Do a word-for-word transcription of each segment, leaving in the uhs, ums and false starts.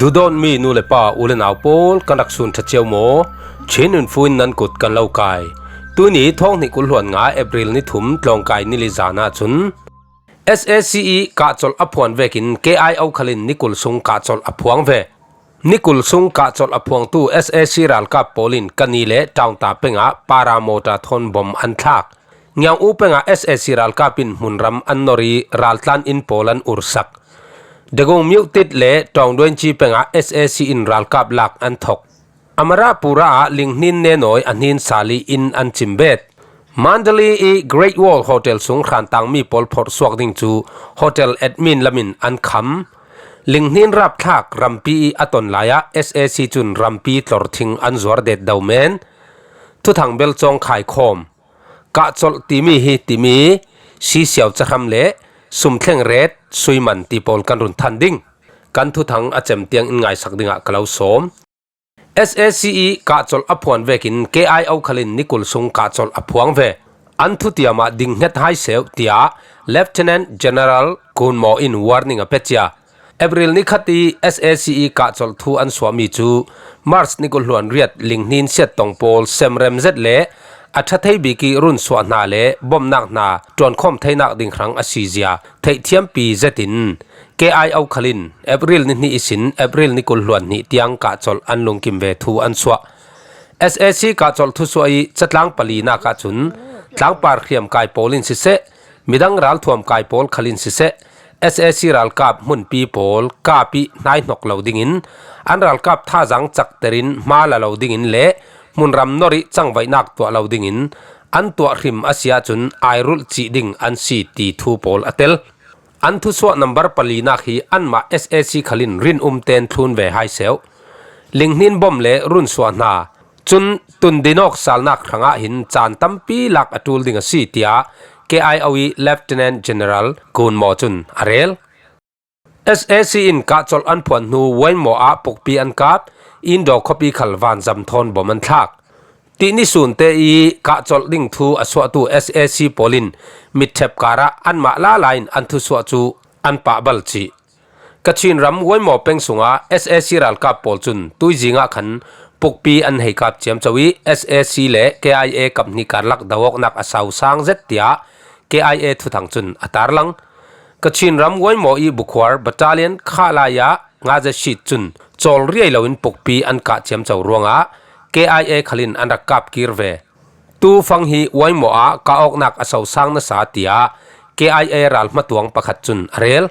Duhdawtmi nu le pa, u le nau pawl, kan rak sun ṭha cio maw? Chin Info in nan kut kan lo kai. Tuni thawng hnih kul hluan nga April ni thum tlawngkai ni li zan ah cun S A C i kahcolh a phuan vekin K I O khal in ni kul sung kahcolh a phuang ve. Ni kul sung kahcolh a phuangtu S A C ralkap pawl in Kani le Taungta pengah paramawṭa thawn bom an thlak. Ngiang-u pengah S A C ralkap in hmunram an nor i raltlan inn pawl an ursak. Dagong Myuhtit le Taungduainci pengah S A C in ralkap lak an thawk. Amarapura ah linghnin nenawi a hnin sali in an cimbet. Mandalay i Great Wall Hotel sung hrantangmi pawl phorh suak ding cu hotel admin lamin an kham. Linghnin rapthlak rampi i a ton lai ah S A C cun rampi tlor thing an zuar det do men. Thuthang bel cawng khai khawm. Kahcolh timi hi timi, sisiau cahram le sumthleng ret, suiman ti pawl kan run than ding. Kan thuthang a cem tiang in ngaisak dingah ka lo sawm. S A C i kahcolh a phuan vekin K I O khal in ni kul sung kahcolh a phuang ve. An thutiam ah ding hnget hai seuh, tiah Lieutenant General Kun Maw in warning a pe cia. April ni khat i S A C i kahcolh thu an suahmi cu March ni kul hluan riat linghnin siattong pawl semrem zet le a ṭha thei bik i run suah hna le bomnak hna ṭuankhawm theinak ding hrang a si zia theihthiampi zetin K I O khal in April ni hnih ihsin April ni kul hluan hnih tiang kahcolh an lungkim ve thu an suah. S A C kahcolh thusuah i catlang palinak ahcun tlangpar hriamkai pawl in siseh, midang ralthuamkai pawl khal in siseh, S A C ralkap hmunpi pawl kap i hnaihnok lo dingin, an ralkap thazaang cakter in hma la lo dingin le hmunram nor i cangvaihnak tuah lo dingin an tuah hrim a si ahcun airulh cih ding an si ti thu pawl a tel. An thusuah nambar palinak hi anmah S A C khal in rinum ten thlun ve hai seuh. Linghnin bom le run suah hna. Cun tundinawk salnak hrangah hin caan tampi lak a ṭul ding a si, tiah K I O i Lieutenant General Kun Maw cun a rel. S A C in kahcolh an phuan hnu Waimo ah pukpi an kap, Indo khuapi khal vanzam thawn bom an thlak. Tih nisun te i kahcolh ding thu a suahtu S A C pawl in mitṭhep karah anmah lala in an thusuah cu an pahbal cih. Kachin ram Waimo peng sungah S A C ralkap pawl cun tuizing ah khan pukpi an hei kap ciamco i S A C le K I A kap hnih karlak do-awknak a sau sang zet, tiah K I A thuthang cun a tarlang. Kachin ram Waimo i bukhuar Battalion Khalaya ngazashit cun cawl riai loin pukpi an kah ciamco ruangah K I A khal in an rak kap kir ve. Tu fang hi Waimo ah kah awknak a so sang nasa, tiah K I A ral hmatuang pakhat cun a rel.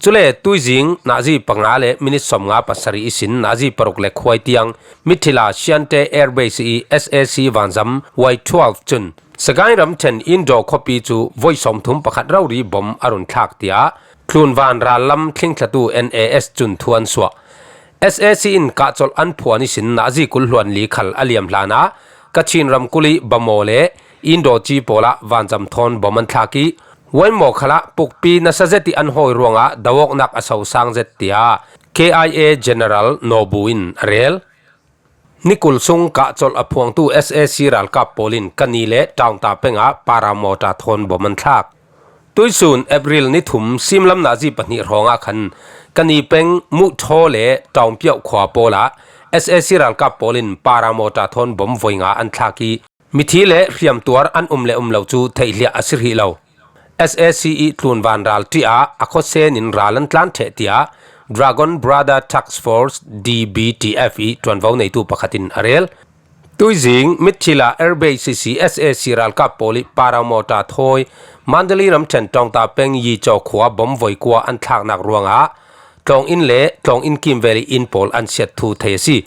Cule tuizing nazi panga le minit sawmnga pasarih ihsin nazi paruk le khuai tiang Mithila Siante Air Base i S A C vanzam Y twelve cun Sagaing ramṭhen Indo khuapi cu voi sawmthum pakhat rori bom a run thlak, tiah tlunvan rallam thlingthlatu N A S cun thu an suah. S A C in kahcolh an phuan ihsin nazi kul hluan li khal a liam hlanah Kachin ramkulh i Bamaw le Indoci pawl ah vanzam thawn bom an thlak i, Waimo khalah pukpi nasa zet i an hawi ruangah do-awknak a so sang zet, tiah K I A General Nobu in a rel. Nikul sung kahcolh a phuangtu S A C ralkap pawl in Kani le Taungta peng ah paramawṭa thawn bom an thlak. Tuihsun April ni thum simlam nazi pahnih hrawngah khan Kani peng Muhthaw le Taungpiauh khua pawl ah S A C ralkap pawl in paramawṭa thawn bom voi nga an thlak i, mithi le hriamtuar an um le um lo cu theihliah a si rih lo. S A C i tlunvan ral ṭih ah a khuasen in ral an tlan ṭheh, tiah Dragon Brother Task Force, D B T F, i ṭuanvo neitu pakhat in a rel. Tuizing Mithila Air Base ihsi S A C ralkap pawl i paramawṭa thawi Mandalay ramṭhen Taungta peng Yicaw khua bom voi kua an thlaknak ruangah tlawng inn le tlawng inn kimvel i inn pawl an siat thu thei a si.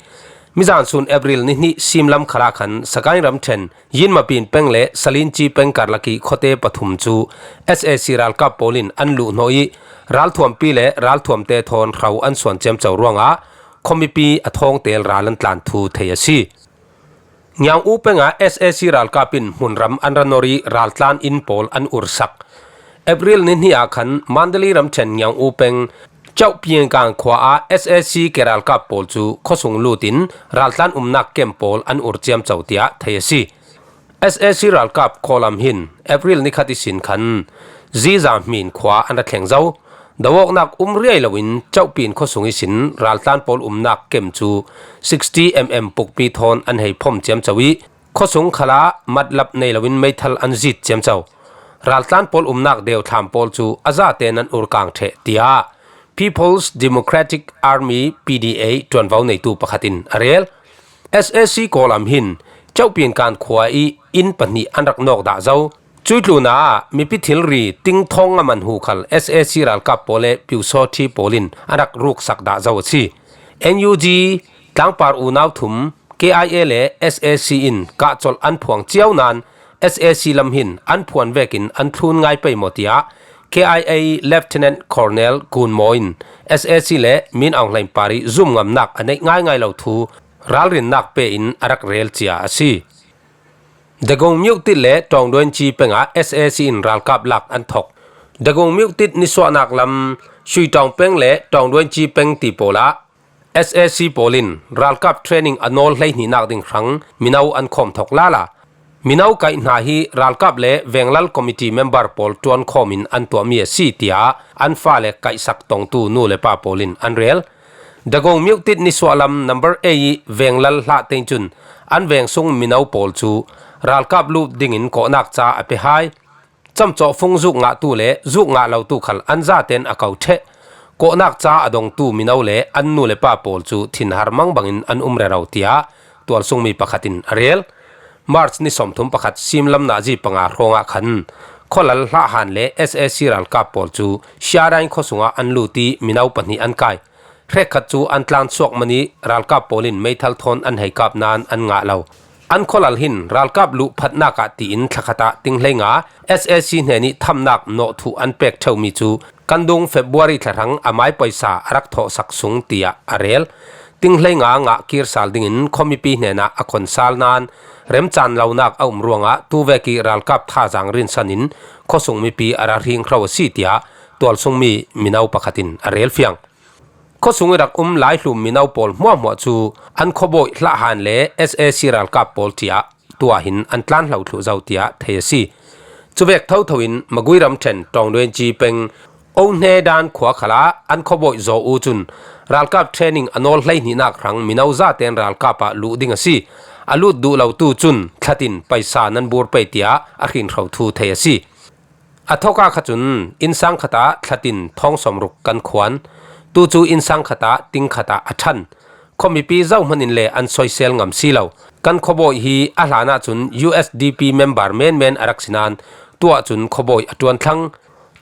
Mizan sun April ni hnih simlam khalah khan Sagaing ramṭhen Yinmapin peng le Salinci peng karlak i khuate pathum cu S A C ralkap pawl in an luhhnawh i ralthuampi le ralthuamte thawn hro an suan ciamco ruangah khuamipi a thawngtel ral an tlan thu thei a si. Ngiang-u pengah S A C ralkap in hmunram an ra nor i raltlan inn pawl an ursak. April ni hnih ah khan Mandalay ramṭhen Ngiang-u peng Chauhpiangkang khua ah S A C ke ralkap pawl cu khuasung lut in raltlan umnak kem pawl an ur ciamco, tiah thei a si. S A C ralkap khawlam hin April ni khat ihsin khan Ziza Hmin khua an ra thleng zo. Dawawknak um riai loin Chauhpin khuasung ihsin raltlan pawl umnak kem cu sixty mm pukpi thawn an hei phom ciamco ih, khuasung khalah matlap nei loin meithal an zit ciamco. Raltlan pawl umnak deuthlam pawl cu a zatein an urkang ṭheh, tiah People's Democratic Army, P D A, ṭuanvo neitu pakhat in a rel. S A C Kawlam hin Chauhpin kan khua ih inn pahnih an rak nawk dah zo. Cuih tlunah mipi thilri Ting Thawng Nga Man Hu khal S A C ralkap pawl le Pyusawṭhi pawl in an rak ruksak dah zo a si. N U G tlangpar unau thum K I A le S A C in kahcolh an phuang cio nain S A C lam hin an phuan vekin an thlun ngai pei maw, tiah K I A Lieutenant Colonel Gun Maw in S A C le Min Aung Hlaing par ih zumngamnak a neih ngaingai lo thu ralrinnak pe in a rak rel cia a si. Dagong Myuktit le Tawngduainci pengah S A C in ralkap lak an thok. Dagong Myuktit nisuahnak lam Shuitawng peng le Tawngduainci peng ti pawl ah S A C pawl in ralkap training a nawl hleihnihnak ding hrang mino an khawm thok lala. Mino kaih hna hi ralkap le venglal committee member pawl ṭuankhawm in an tuahmi a si, tiah an fale kaihsak tongtu nu le pa pawl in an rel. Dagong Myuktit nisuah lam number eight ih venglal hlah tein cun an veng sung mino pawl cu ralkap lut dingin kawhnak ca a pe hai. Camcawhfung zuk ngahtu le zuk ngah lotu khal an zatein a ko ṭheh. Kawhnak ca a dongtu mino le an nu le pa pawl cu thinhar mang bangin an um rero, tiah tualsungmi pakhat in a rel. March ni sawmthum pakhat simlam nazi panga hrawngah khan khualal hlahan le S A C ralkap pawl cu Siarain khuasungah an lut ih mino pahnih an kai. Hrekkhat cu an tlansuak man ih ralkap pawl in meithal thawn an hei kap nain an ngah lo. An khualal hin ralkap luh phatnak ah tiin thlakhat ah Ting hleinga S A C hnenih thamnak nawhthuh an pek ṭheumi cu kan dung February thlahrang a mai poisa a rak thawhsak sung, tiah a rel. Ting hleinga ngah kir sal dingin khuamipi hnenah a khon sal nain remcan lonak a um ruangah tuvek ih ralkap thazaang rinsan in khuasung mipi a ra hringhro a si, tiah tualsungmi mino pakhat in a rel fiang. Khuasung ih rak um Laihlum mino pawl hmuahhmuah cu an khuabawih hlahan le S A C ralkap pawl ṭiah tuah hin an tlanhlo thluh zo, tiah thei a si. Cuvek thotho in Magui ramṭhen Tawngduainci peng Ohne Dan khua khalah an khuabawih zaw u cun ralkap training a nawl hleihnihnak hrang mino zatein ralkap ah luh ding a si. A lut duh lotu cun thlatin paisa nan bur pei, tiah a hrinhro thu thei a si. A thawka kha cun innsang khatah thlatin thawng sawmruk kan khuan. Tu cu innsang khatah ting khatah a ṭhan. Khuamipi zohman in le an soisel ngam si lo. Kan khuabawi hi a hlan ahcun U S D P member menmen a rak si nain tuah cun khuabawi a ṭuan thlang.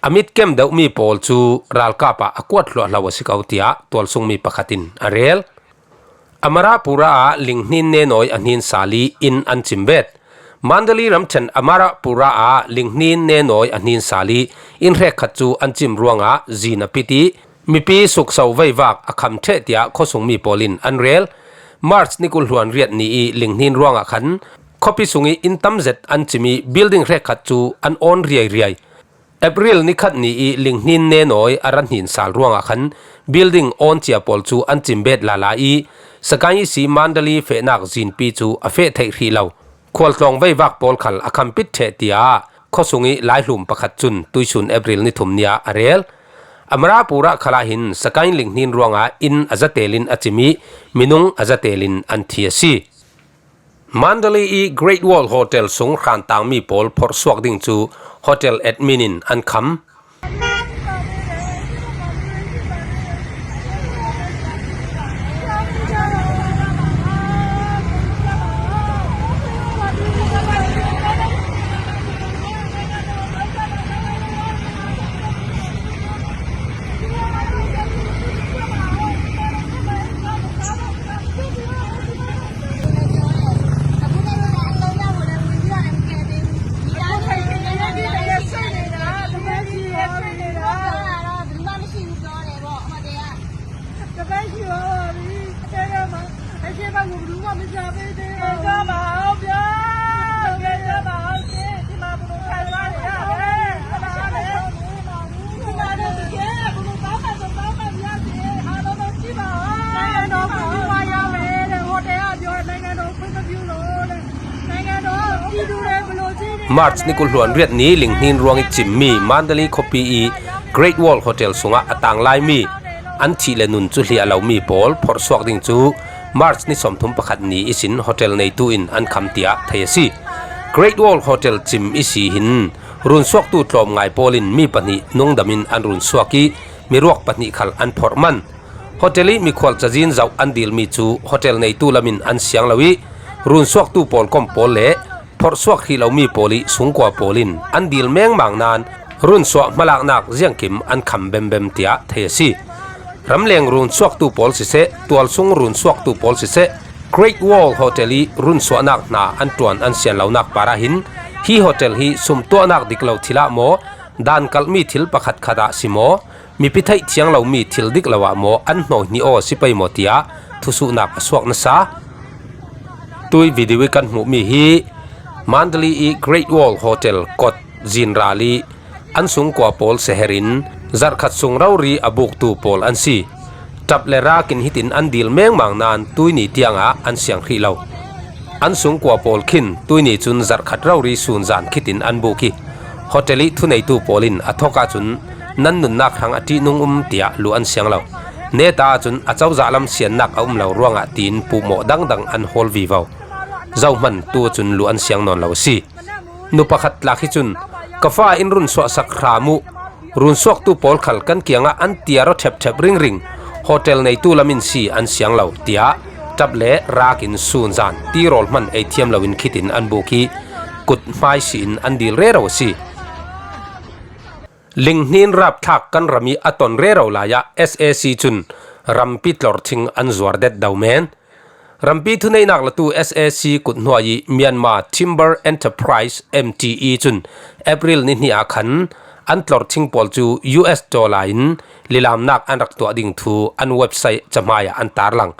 A mitkem deuhmi pawl cu ralkap ah a kuat hluahhlo a si ko, tiah tualsungmi pakhat in a rel. Amarapura ah linghnin nenawi a hnin sal ih inn an cim bet. Mandali ramṭhen Amarapura ah linghnin nenawi a hnin sal ih inn hrekkhat cu an cim ruangah zin a pit ih mipi sukso veivak a kham ṭheh, tiah khuasungmi pawl in an rel. March ni kul hluan riat ni ih linghnin ruangah khan khuapi sungih inn tam zet an cim ih building hrekkhat cu an awn riairiai. April ni khat ni ih linghnin nenawi a ra hnin sal ruangah khan building awn cia pawl cu an cim bet lala ih Sagaing ihsi Mandali fehnak zinpi cu a feh theih hrih lo. Khualtlawng veivak pawl khal a khampit ṭheh, tiah khuasung ih Laihlum pakhat cun tuihsun April ni thum ni ah a rel. Amarapura khalah hin Sagaing linghnin ruangah inn a zatel in a cim ih minung a zatel in an thi a si. Mandalay ih Great Wall Hotel sung hrantangmi pawl phorhsuak ding cu hotel admin in an kham. March ni kul hluan riat ni linghnin ruang ih cimmi Mandalay khuapi ih Great Wall Hotel sungah a tang lai mi an thih le nun cu hliah lo mi pawl phorhsuak ding cu March ni sawmthum pakhat ni ihsin hotel neitu in an kham tiah thei a si. Great Wall Hotel cim ihsi hin runsuaktu tlawm ngai pawl in mi pahnih nungdam in an runsuak ih miruak pahnih khal an phorh man. Hotel ih mikhual cazin zoh an dilmi cu hotel neitu lam in an siang lo ih runsuaktu pawlkom pawl le phorhsuak hrih lomi pawl ih sungkua pawl in an dil mengmang nain runsuah hmalaknak ziangkim an kham bembem tiah thei a si. Ramleng runsuaktu pawl siseh, tualsung runsuaktu pawl siseh, Great Wall Hotel ih runsuahnak hna an ṭuan an sian lonak parah hin hi hotel hi sum tuahnak dik lo thil ah maw, dan kalhmi thil pakhat khat ah si maw, mipi theih thiang lomi thil dik lo ah maw an hnawi hnih aw si pei maw tiah thusuhnak a suak nasa. Tui video ih kan hmuhmi hi Mandalay ih Great Wall Hotel kot zinral ih an sungkua pawl seher in zarhkhat sung rori a buktu pawl an si. Ṭap le rak in hitin an dil mengmang nain tuini tiangah an siang hrih lo. An sungkua pawl khin tuini cun zarhkhat rori sun zan khitin an buk ih hotel ih thuneitu pawl in a thawk ahcun nan nunnak hrang a ṭihnung um tiah lu an siang lo. Neta ahcun a cozah lam siannak a um lo ruangah tiin puhmawh dangdang an hawl vivo. Zohman tu ahcun lu an siang nawn lo a si. Nu pakhat tlak hi cun, "Ka fa in runsuahsak hram uh, runsuaktu pawl khal kan kiangah an tiar aw ṭhepṭhep ringring, hotel neitu lam in si an siang lo," tiah ṭap le rak in sun zan tirawl hman ei thiam loin khitin an buk ih kut hmai si in an dil rero a si. Linghnin rapthlak kan ram ih a ton rero lai ah S A C cun rampi tlorthing an zuar detdo men. Rampi thuneihnak latu S A C kut hnuai ih Myanmar Timber Enterprise, M T E cun April ni hnih ah khan an tlorthing pawl cu U S dollar in lilamnak an rak tuah ding thu an website cahmai ah an tarlang.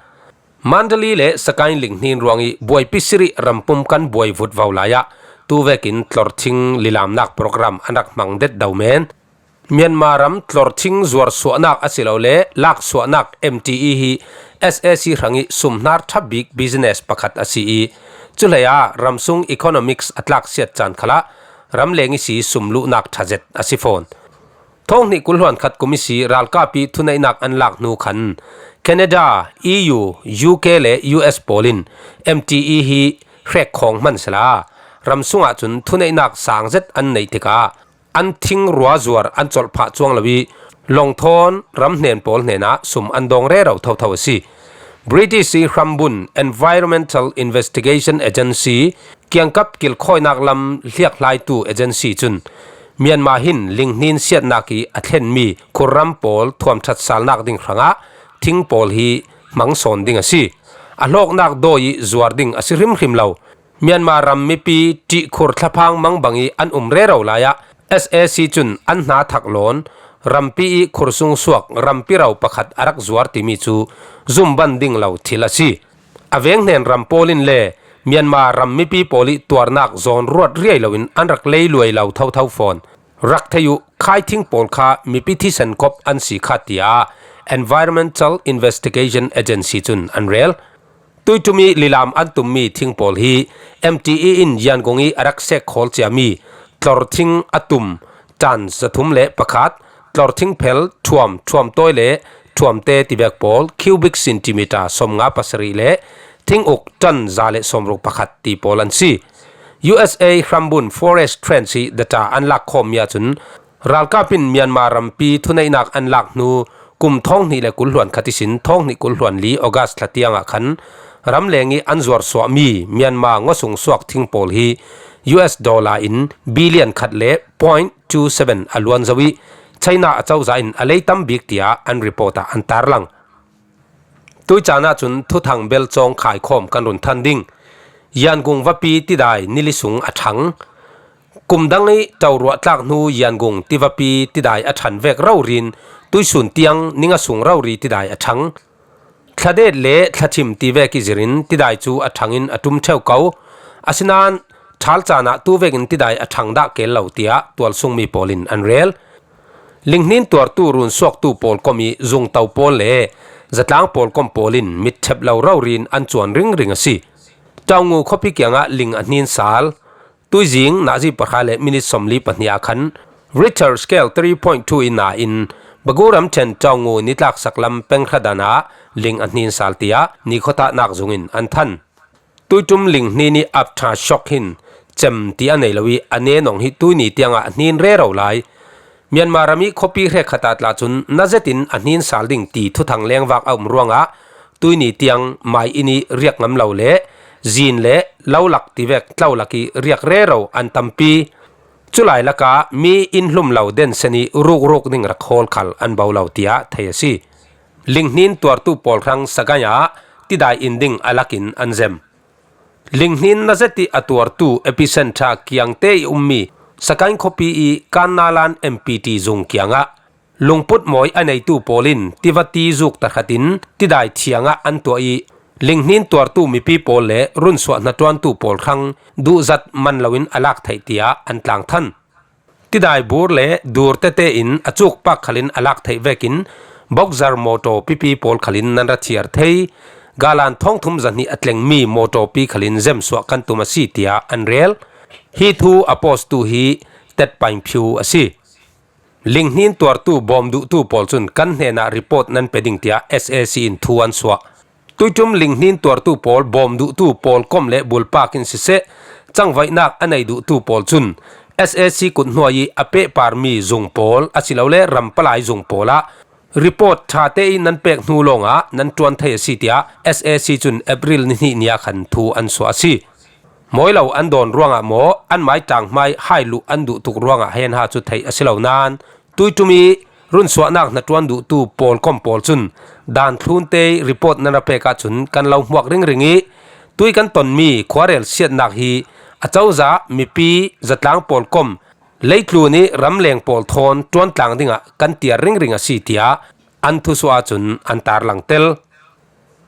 Mandalay le Sagaing linghnin ruang ih buaipi sirih rampum kan buai vutvo lai ah tu vekin tlorthing lilamnak program an rak hmang detdo men. Myanmar ram tlorthing zuarsuahnak asilole laksuahnak M T E hi S A C hrangih sumhnar ṭha bik business pakhat a si ih, cuhlei ah ramsung economics a tlaksiat caan khalah ramleng ihsi sumluhnak ṭha zet a si fawn. Thawng hnih kul hluan khat kum ihsi ralkap ih thuneihnak an lak hnu khan Canada, E U, U K le U S pawl in M T E hi hrek khawng hman sehla, ramsung ahcun thuneihnak sang zet an neih tikah, an thing rua zuar an colh phah cuang lo ih, lawng thawn ram hnen pawl hnenah sum an dawng rero thotho a si. British ih hrambun Environmental Investigation Agency, kiangkap kilkhawinak lam hliakhlaitu agency cun Myanmar hin linghnin siatnak ih a thlenmi khurram pawl thuamṭhat salnak ding hrangah thing pawl hi hmang sawn ding a si. A hlawknak dawi ih zuar ding a si hrimhrim lo. Myanmar ram mipi ṭihkhur thlaphang mangbang ih an um rero lai ah S A C cun an hna thak lawn rampi ih khursung suak rampi ro pakhat a rak zuar timi cu zumban ding lo thil a si. A venghnen ram pawl in le Myanmar ram mipi pawl ih tuarnak zawn ruat riai loin an rak lei luai lo thotho fawn. Rak thei uh, khai thing pawl kha mipi thisen kop an si kha, tiah Environmental Investigation Agency cun an rel. Tuiṭum ih lilam an tummi thing pawl hi M T E in Yangon ih a rak sek khawl ciami tlorthing a tum ṭan zathum le pakhat, tlorthing phel ṭhuam, ṭhuamtawi le ṭhuamte tivek pawl cubic centimeter sawmnga pasarih le thing uk ṭan za le sawmruk pakhat ti pawl an si. U S A hrambun Forest Trends ih data an lakkhawmmi ahcun, ralkap in Myanmar rampi thuneihnak an lak hnu kum thawng hnih le kul hluan khat ihsin thawng hnih kul hluan li August thla tiangah khan ramleng ih an zuarsuahmi Myanmar ngawsung suak thing pawl hi U S dollar in billion khat le point two seven a luan zo ih, China a cozah in a lei tam bik tiah an report ah an tarlang. Tui caan ahcun thuthang bel cawng khaikhawm kan run than ding. Yangon vapi tidai nili sung a ṭhang. Kum dang ih ṭauruah tlak hnu Yangon tivapi tidai a ṭhan vek rori in tuisun tiang ninga sung rori tidai a ṭhang. Thladet le thlathim ti vek ih zirin tidai cu a ṭhang in a ṭum ṭheu ko. Asinain ṭhal caan ah tu vekin tidai a ṭhang dah kel lo, tiah tualsungmi pawl in an rel. Linghnin tuartu runsuaktu pawlkom ih zungto pawl le zatlang pawlkom pawl in mitṭhep lo rori in an cuan ringring a si. Taungu khuapi kiangah ling a hnin sal. Tuizing nazi pahra le minit sawmli pahnih ah khan Richter scale three point two in na in Baguram chen Taungu nitlaksak lam penghra dan ah ling a hnin sal tia nikhawtahnak zungin an than. Tuitum ling hnin i aftershock hin cem ti a nei lo i a nenawng hi tuini tiangah a hnin rero lai. Myanmar ram i khuapi hrekkhat ah tla cun na zetin a hnin sal ding ti thuthang lengvak a um ruangah tuini tiang mai in i riak ngam lo le zin le lo lak tivek tlo lak i riak rero an tampi. Culai lakah mi in hlum lo den sen i rukruk ding rak hawl khal an bo lo tiah thei a si. Ling hnin tuartu pawl hrang Sagaing ah tidai in ding a lakin an zem. Ling hnin na zet i a tuartu epicenter kiangte i ummi Sagaing khuapi i Kannalan M P T zung kiangah lungput mawi a neitu pawl in tivati zuk tahratin tidai thiangah an tuah i ling hnin tuartu mipi pawl le runsuah hnaṭuantu pawl hrang duhzat man loin a lak theih tiah an tlang than. Tidai bur le dur tete in a cukpak khalin a lak theih vekin Boxer mawtaw pipi pawl khalin nan ra thiar thei. Galan thawngthum zahnih a tlengmi mawtaw pi khalin zemsuah kan tum a si tiah an rel. Hi thu a post tu hi Tet Paing Phiu a si. Ling hnin tuartu bawm duhtu pawl cun kan hnenah report nan pe ding tiah S A C in thu an suah. Tuitum ling hnin tuartu pawl bawm duhtu pawl kom le bulpak in siseh, cangvaihnak a nei duhtu pawl cun S A C kut hnuai i a pehparmi zung pawl asilole ram palai zung pawl ah report ṭhate i nan pek hnu lawngah nan ṭuan thei a si tiah S A C cun April ni hnih ni ah khan thu an suah a si. Mawi lo an dawn ruangah maw, an mai ṭang hmai hai luh an duh tuk ruangah henha cu theih a si lo nain, tuitum i runsuahnak hnaṭuan duhtu pawl kom pawl cun dan thlunte report nan ra pek ahcun kan lo hmuak ringring i, tui kan tonmi khuarel siatnak hi a cozah mipi zatlang pawl kom leitlun i ramleng pawl thawn ṭuantlang dingah kan tiar ringring a si tiah an thusuah ahcun an tarlang tel.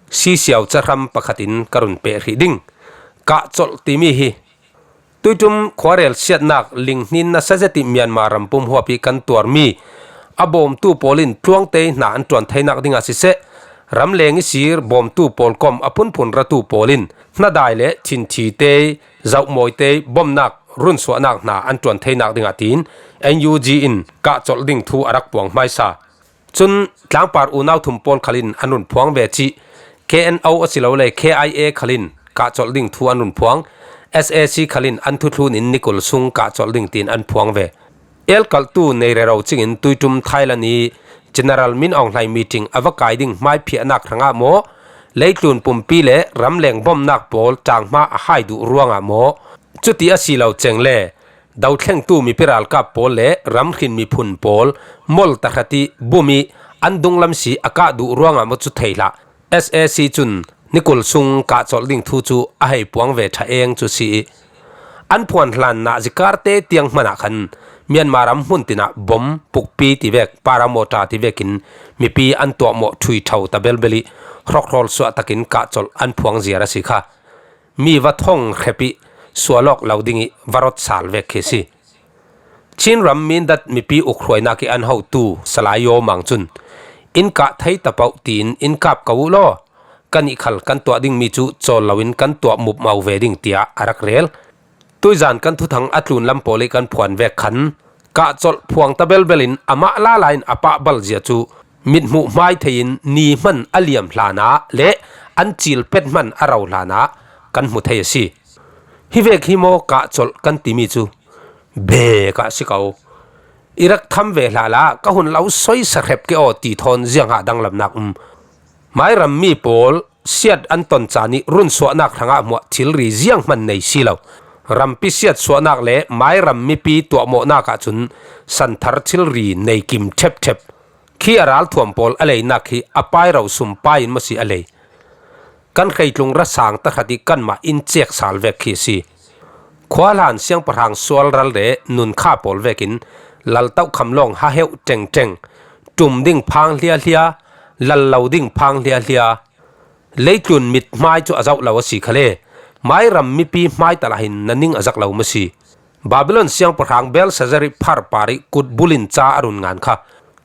Sisiau cahram pakhat in ka run peh hrih ding. Kahcolh timi hi tuitum khuarel siatnak ling hnin nasa zet i Myanmar ram pum huap i kan tuarmi a bawmtu pawl in tluangte hna an ṭuan theinak dingah siseh, ramleng i sir bawmtu pawl kom a phunphun ratu pawl in hnadai le thinthi te, zauhmawi te, bomnak, runsuahnak hna an ṭuan theinak dingah tiin N U G in kahcolh ding thu a rak puang hmaisa. Cun tlangpar unau thum pawl khalin an run phuang ve cih, K N O asilole K I A khalin kahcolh ding thu an run phuang. S A C khalin an thuthlun in nikul sung kahcolh ding tiin an phuang ve. Elkalhtu nei rero cingin tuitum Thailand i General Min Aung Hlaing meeting a va kai ding hmaiphiahnak hrangah maw, leitlun pumpi le ramleng bomnak pawl ṭanghma a hai duh ruangah maw, cuti a si lo ceng le dothlengtu mipi ralkap pawl le ramhrin miphun pawl mol tahrat i bum i an dunglam si a kah duh ruangah maw cu thei hlah. S A C cun nikul sung kahcolh ding thu cu a hei puang ve ṭha eng cu si i, an phuan hlan nazi karte tiang hmanah khan Myanmar ram hmun tinah bom, pukpi tivek, paramawṭa tivekin mipi an tuahmawh ṭhui ṭho ta belbel i hrokhrawl suah takin kahcolh an phuang ziar a si kha. Mi va thong hrep i sual awk lo ding i va rawt sal vek khi a si. Chin ram Mindat mipi ukhruainak i an hotu Salai Yaw Mang cun, "In kah thei ta paoh tiin in kap ko uh law, kan ih khal kan tuah dingmi cu cawl loin kan tuah mupmau ve ding," tiah a rak rel. Tuizan kan thuthang a tlunlam pawl i kan phuan vek khan, kahcolh phuang ta belbel in amah lala in a pah balzia cu mithmuh hmai thei in ni hman a liam hlanah le an cil pet hman a ro hlanah kan hmu thei a si. Hi vek hi maw kahcolh kan timi cu? Bek ah si ko. I rak tham ve hlala, ka hun lo soisa hrep ke aw ti thawn ziangha danglamnak um. Mairam mi pawl siat an ton caan i runsuahnak hrangah hmuah thilri zianghman nei si lo. Rampi siat suahnak le Mairam mipi tuahmawhnak ahcun santhar thilri nei kim ṭhepṭhep. Khi a ralthuam pawl a leinak hi a pairo sum pai in maw si a lei? Kan hreitlung rasang tahrat i kanmah in cek sal vek khi a si. Khuahlan siangpahrang sualral le nunkha pawl vekin laltohkham lawng ha heuh ṭengṭeng, ṭum ding phang hliahhlia, lal lo ding phang hliahhlia, leitlun mit hmai cu a zoh lo a si khale, Mairam mipi hmai talah hin na ning a zak lo maw si? Babylon siangpahrang Belshazzar i pharpar i kutbul in ca a run ngan kha,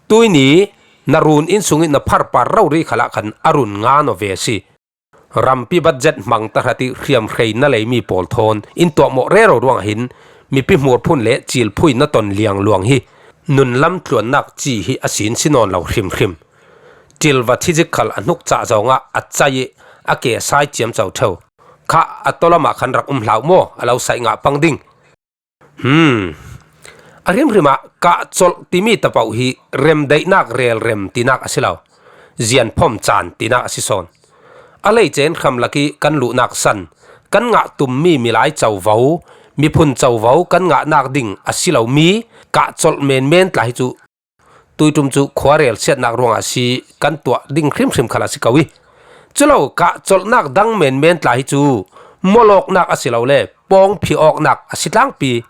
tuini na run inn sung i na pharpar rori khalah khan a run ngan aw ve a si. Rampi budget hmang tahrat i hriamhrei na leimi pawl thawn in tuahmawh rero ruangah hin mipi hmurphun le cilphui na ton liangluang hi. nun lam tluannak ci hi a sin si nawn lo hrimhrim. Ṭilva thi zik khal a hnuk cah zawngah a cai ih a ke sai ciamco ṭheu. Khah a tawlamah khan rak um hlau maw, a lo saih ngah pang ding. Hmm. A hrimhrim ah kahcolh timi tapoh hi remdaihnak relrem tinak a si lo, zianphom caan tinak a si sawn. A hleice in hramlak ih kan luhnak san, kan ngah tummi milai covo, miphun covo kan ngahnak ding a si lomi kahcolh menmen tla hi cu tuiṭum cu khuarel siatnak ruangah a si, kan tuah ding hrimhrim khal a si ko ih, culo kahcolhnak dang menmen tla hi cu mawlawknak a si lo le pawngphi awknak a si tlangpi.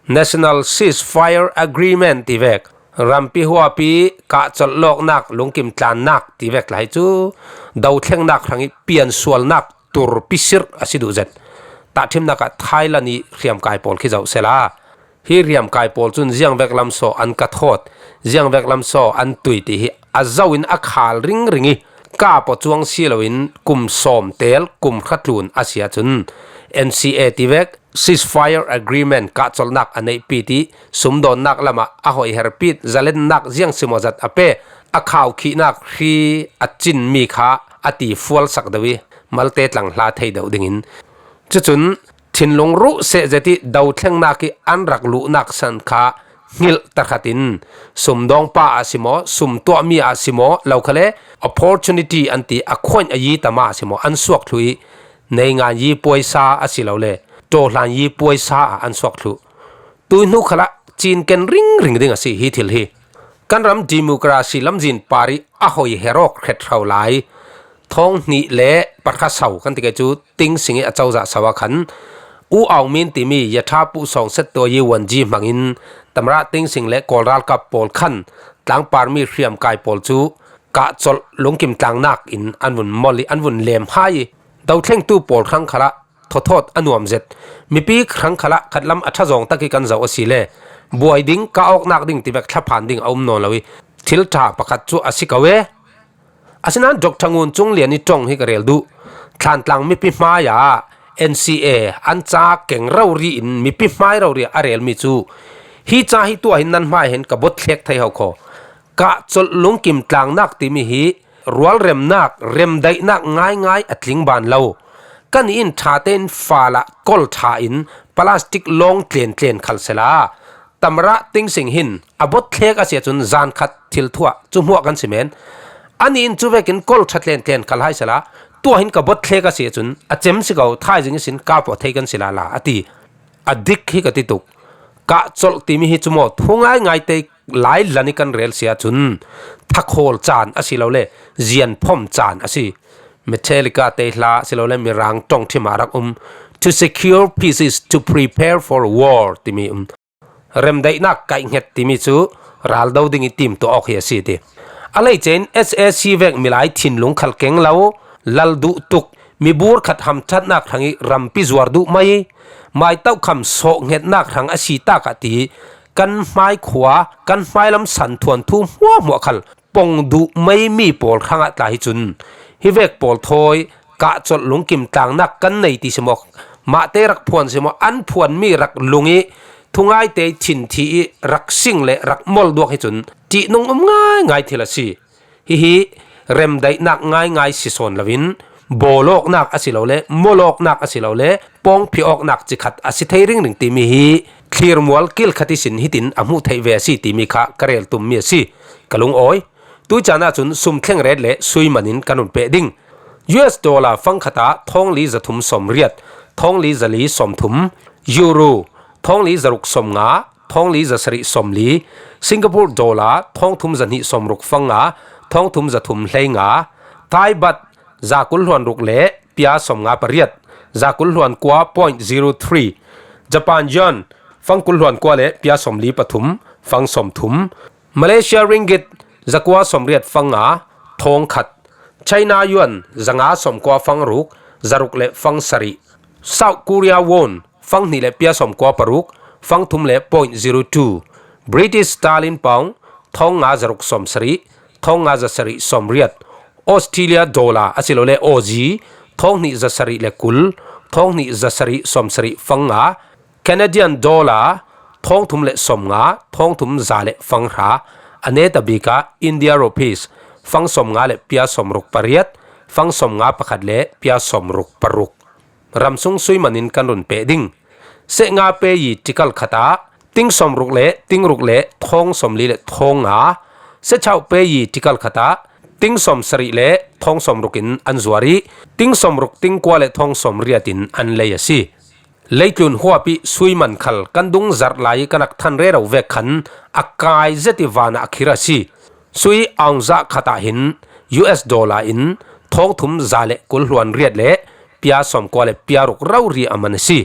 National Ceasefire Agreement ti vek, rampi huapi kahcolh lawknak, lungkim tlannak ti vek tla hi cu dothlengnak hrangih piansualnak turpi sirh a si duh zet. Tahṭhimnak ah Thailand ih hriamkai pawl khi zoh sehla, hi hriamkai pawl cun ziangvek lam saw an ka thawt, ziangvek lam saw an tui ti hi a zoh in a khal ringring ih, kap aw cuang si loin kum sawm tel kum hra tlun a si ahcun N C A ti vek, Ceasefire Agreement, kahcolhnak a neihpi ti, sumdawnnak lamah a hoih herpit, zalennak ziang simaw zat a pe, a khaukhihnak hri a cinmi kha a ti fualsak deuh ih malte tlang hla thei deuh dingin, cucun thinlung ruh seh zet ih dothlengnak ih an rak luhnak san kha hngilh tahratin, sumdawngpa ah si maw, sum tuahmi ah si maw, lo khale opportunity an ti, a khuain a yi tama ah si maw, an suak thluh ih, neingan yi puaisa a si lo le ṭawhlan yi puaisa ah an suak thluh. Tuihnu khalah cinken ringring ding a si hi thil hi. Kan ram democracy lamzin par ih a hoi herawk hret hro lai. Thawng hnih le pahra so kan ti ke cu Thein Sein ih a cozah so ah khan U Aung Min timi Yatha Pu Sawng Set Tuai ih Wan Ji hmangin Tamara Thein Sein le Kawl ralkap pawl khan tlangparmi hriamkai pawl cu kahcolh lungkim tlangnak in an vun mol ih an vun lem hai ih, dothlengtu pawl hrang khalah thawthawt a nuam zet. Mipi hrang khalah khatlam a ṭha zawng tak ih kan zoh a si le buai ding, kah awknak ding tivek thlaphan ding a um nawn lo ih thil ṭha pakhat cu a si ko e. Asinain Doctor Ngun Cung Lian ih ṭong hi ka rel duh. Thlantlang mipi hmaiah N C A an ca keng rori in mipi hmai rori ah a relmi cu hi ca hi tuah hin nan hmai hin ka bawtthlek thei ho kho. Kahcolh lungkim tlangnak timi hi rualremnak, remdaihnak ngaingai a tling ban lo. Kan in ṭha tein fal ah kol ṭha in plastic lawng tlen tlen khal sehla, Tamara Thein Sein hin a bawtthlek a si ahcun zan khat thil thuah cu hmuah kan si men. Anih in cu vekin kol ṭha tlen tlen khal hai sehla, tuah hin ka bawtthlek a si ahcun a cem si ko, thaizing ihsin kap aw thei kan si lala, a ti. A dik hi ka ti tuk. Kahcolh timi hi cu maw, thu ngaingai te lai lan ih kan rel si ahcun thakhawl caan a si lo le zianphom caan a si. Metallica te hla a si lo le Mirang ṭongṭhim ah rak um, "To secure peace is to prepare for war," timi um. Remdaihnak kaihhnget timi cu raldo ding ih timtuah awk hi a si ti. A hleice in S A C vek milai thinlung khal keng lo, lal duh tuk, mibur khat hamṭhatnak hrangih rampi zuar duh mai, maitohkham sawhhngetnak hrang a si tak ah ti, kan hmaikhua, kan hmailam san thuanthu hmuahhmuah khal pong duh mai mi pawl hrangah tla hi cun, hi vek pawl thawi kahcolh lungkim tlangnak kan nei ti si maw, mahte rak phuan si maw, an phuanmi rak lung ih thungaite ih thinthi ih rak sing le rak mol duak hi cun ṭihnung um ngaingai thil a si. Hihi remdaihnak ngaingai si sawn loin bawlawknak a si lo le mawlawknak a si lo le pawngphi awknak cikhat a si thei ringring timi hi thlirmual kilkhat ihsin hitin a hmuh theih ve a si timi kha ka rel tummi a si. Ka lungawi. Tuicaan ahcun sum thlengret le sui man in kan run peh ding. U S dollar fangkhat ah thawngli zathum sawmriat, thawngli zali sawmthum, Euro thawngli zaruk sawmnga, thawngli zasarih sawmli, Singapore dollar thawngthum zahnih sawmruk fanga, thawngthum zathum hleinga, Thai baht zakul hluan ruk le pia sawmnga pariat, zakul hluan kua point zero three, Japan yuan fangkul hluan kua le pia sawmli pathum, fang sawmthum, Malaysia ringgit zakua sawmriat fanga, thawngkhat, China yuan zanga sawmkua fangruk, zaruk le fangsarih, South Korea won fanghnih le pia sawmkua paruk, fangthum le point zero two, British sterling pound thawngnga zaruk sawmsarih, thawngnga zasarih sawmriat, Australia dollar a si lo le Aussie thawnghnih zasarih le kul, thawnghnih zasarih sawmsarih fanga, Canadian dollar thawng thum le sawmnga, thawng thum za le fanghra, a neta bika India rupees fang sawmnga le pia sawmruk pariat, fang sawmnga pakhat le pia sawmruk paruk. Ramsung sui manin kan run peh ding. Seh nga peyi tikal khata ting sawmruk le ting ruk le thawng sawmli le thawng nga, seh chauh peyi tikal khata ting sawmsarih le thawng sawmruk in an zuar ih, ting sawmruk ting kua le thawng sawmriat in an lei a si. Leitlun huap ih sui man khal kan dung zarh lai ih kan ak than rero vek khan a kai zet ih vanah a khir a si. Sui aung zah khatah hin U S dollar in thawng thum za le kul hluan riat le pia sawmkua le pia ruk rori a man a si.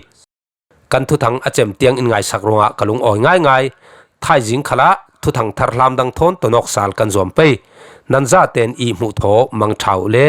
Kan thuthang a cem tiang in ngaisak ruangah ka lungawi ngaingai. Thaizing khalah thuthang thar hlam dang thawn tonawk sal kan zuam pei. Nan zaten ih hmuh thaw mangṭha uh le.